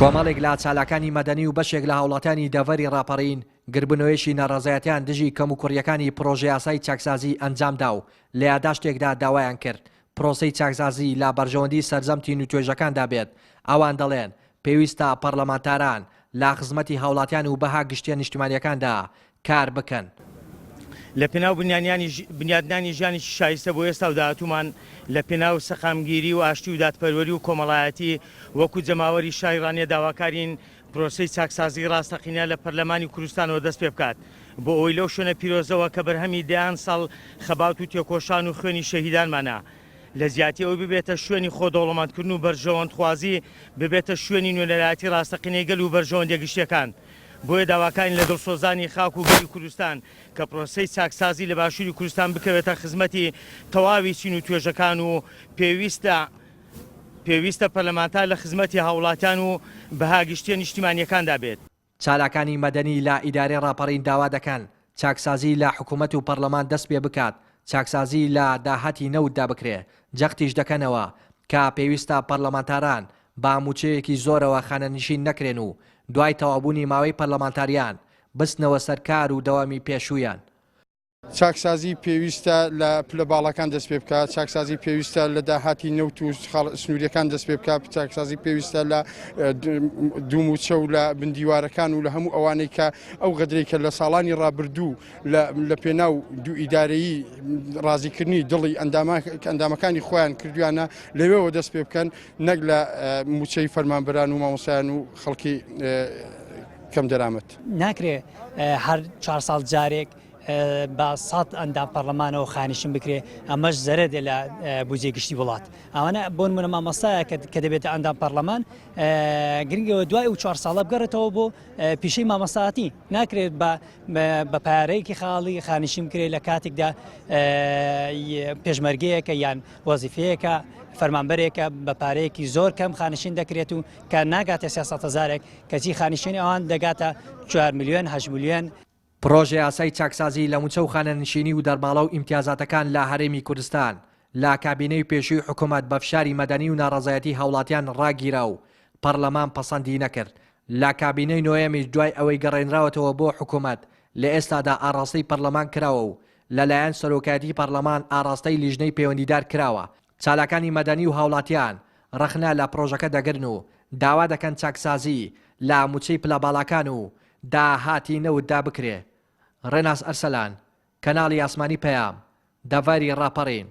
کۆمەڵێک لە چالاکانی مەدەنی و بەشێک لە هاوڵاتیانی دەڤەری ڕاپەڕین گربوونەوەیەکی ناڕەزایەتیان دژی کەموکوڕییەکانی پڕۆژەیاسای چاکسازی ئەنجامدا و لە یاداشتێکدا داوایان کرد پرۆسەی چاکسازی لە بەرژەوەندی سەرجەم چین و توێژەکاندا بێت، ئەوان دەڵێن، پێویستە پەڕلەمانتاران لە خزمەتی هاوڵاتیان و بەها گشتیە نیشتیمانیەکاندا کار بکەن. لە پێناو بنیادنانی ژیانێکی شایستە بۆ ئێستا و داهاتوومان، لە پێناو سەقامگیری و ئاشتی و دادپەروەری و کۆمەڵایەتی، وەکو جەماوەری شاری ڕانیە داواکارین پرۆسەی چاکسازیی ڕاستەقینە لە پەرلەمانی کوردستانەوە دەست پێ بکات، بۆ ئەوەی لەو شوێنە پیرۆزەوە کە بەرهەمی دەیان ساڵ خەبات و تێکۆشان و خوێنی شەهیدانمانە، لە جیاتی ئەوەی ببێتە شوێنی خۆ دەوڵەمەندکردن و بەرژەوەندخوازی، ببێتە شوێنی نوێنەرایەتی ڕاستەقینەی گەل و بەرژەوەندیە گشتیەکان. بۆیە داواکارین لە دڵسۆزانی خاک و گەلی کوردستان کە پرۆسەی چاکسازی لە باشووری کوردستان بکەوێتە خزمەتی تەواوی چین و توێژەکان و پێویستە پێویستە پەرلەمانتار لە خزمەتی هاوڵاتیان و بەها گشتیە نیشتیمانیەکاندا بێت. چالاکانی مەدەنی لە ئیدارەی ڕاپەڕین داوا دەکەن چاکسازی لە حکومەت و پەڕلەمان دەست پێ بکات، چاکسازی لە داهاتی نەوتدا بکرێ، جەختیش دەکەنەوە کە پێویستە پەڕلەمانتاران بە موچەیەکی زۆرەوە خانەنشین نەکرێن و دوای تەواوبوونی ماوەی پەرلەمانتاریان بچنەوە سەر کار و دەوامی پێشوویان. چاکسازی پێویستە لە پلە باڵاکان دەست پێ بکات، چاکسازی پێویستە لە داهاتی نەوت و خاڵ سنووریەکان دەست پێ بکات، چاکسازی پێویستە لە دووموچە و لە بندیوارەکان و لە هەموو ئەوانەی کە ئەو غەدرەی کە لە ساڵانی ڕابردوو لە پێناو دوو ئیدارەیی ڕازیکردنی دڵی ئەندامەکانی خۆیان کردویانە لەوێوە دەست پێ بکەن نەک لە موچەی فەرمانبەران و مامۆستایان و خەڵکی کەم دەرامەت. ناکرێ هەر چوار ساڵ جارێک بە سەد ئەندام پەرلەمانەوە خانشین بکرێ ئەمەش زەرەدێ لە بودجەی گشتی وڵات ئەوانە بۆ نمونە مامۆستایە کە دەبێتە ئەندام پەرلەمان گرنگەوە دوای ئەو چوار ساڵە بگەڕێتەوە بۆ پیشەی مامۆستایەتی ناکرێت بە بە پارەیەکی خاڵی خانشین بکرێت لە کاتێکدا پێشمەرگەیەکە یان وەزیفەیەکە فەرمانبەرێکە بە پارەیەکی زۆر کەم خانشین دەکرێت و کە ناگاتە 300 هەزارێک کەچی خانشینی ئەوان دەگاتە 4 میلیۆن 8 میلیۆن. پڕۆژەیاسای چاکسازی لە مووچە و خانەنشینی و دەرماڵە و ئیمتیازاتەکان لە هەرێمی کوردستان لە کابینەی پێشووی حکومەت بە فشاری مەدەنی و ناڕەزایەتی هاوڵاتیان ڕاگیرا و پەڕلەمان پەسەندی نەکرد. لە کابینەی نۆیەمیش دوای ئەوەی گەڕێنراوەتەوە بۆ حکومەت لە ئێستادا ئاڕاستەی پەڕلەمان کراوە و لەلایەن سەرۆکایەتی پەڕلەمان ئاڕاستەی لیژنەی پەیوەندیدار کراوە. چالاکانی مەدەنی و هاوڵاتیان ڕەخنە لە پڕۆژەکە دەگرن و داوا دەکەن چاکسازی لە مووچەی پلە باڵاکان و داهاتی نەوتدا بکرێ. ڕێناس ئەرسەلان، کەناڵی ئاسمانی پەیام، دەڤەری ڕاپەڕین.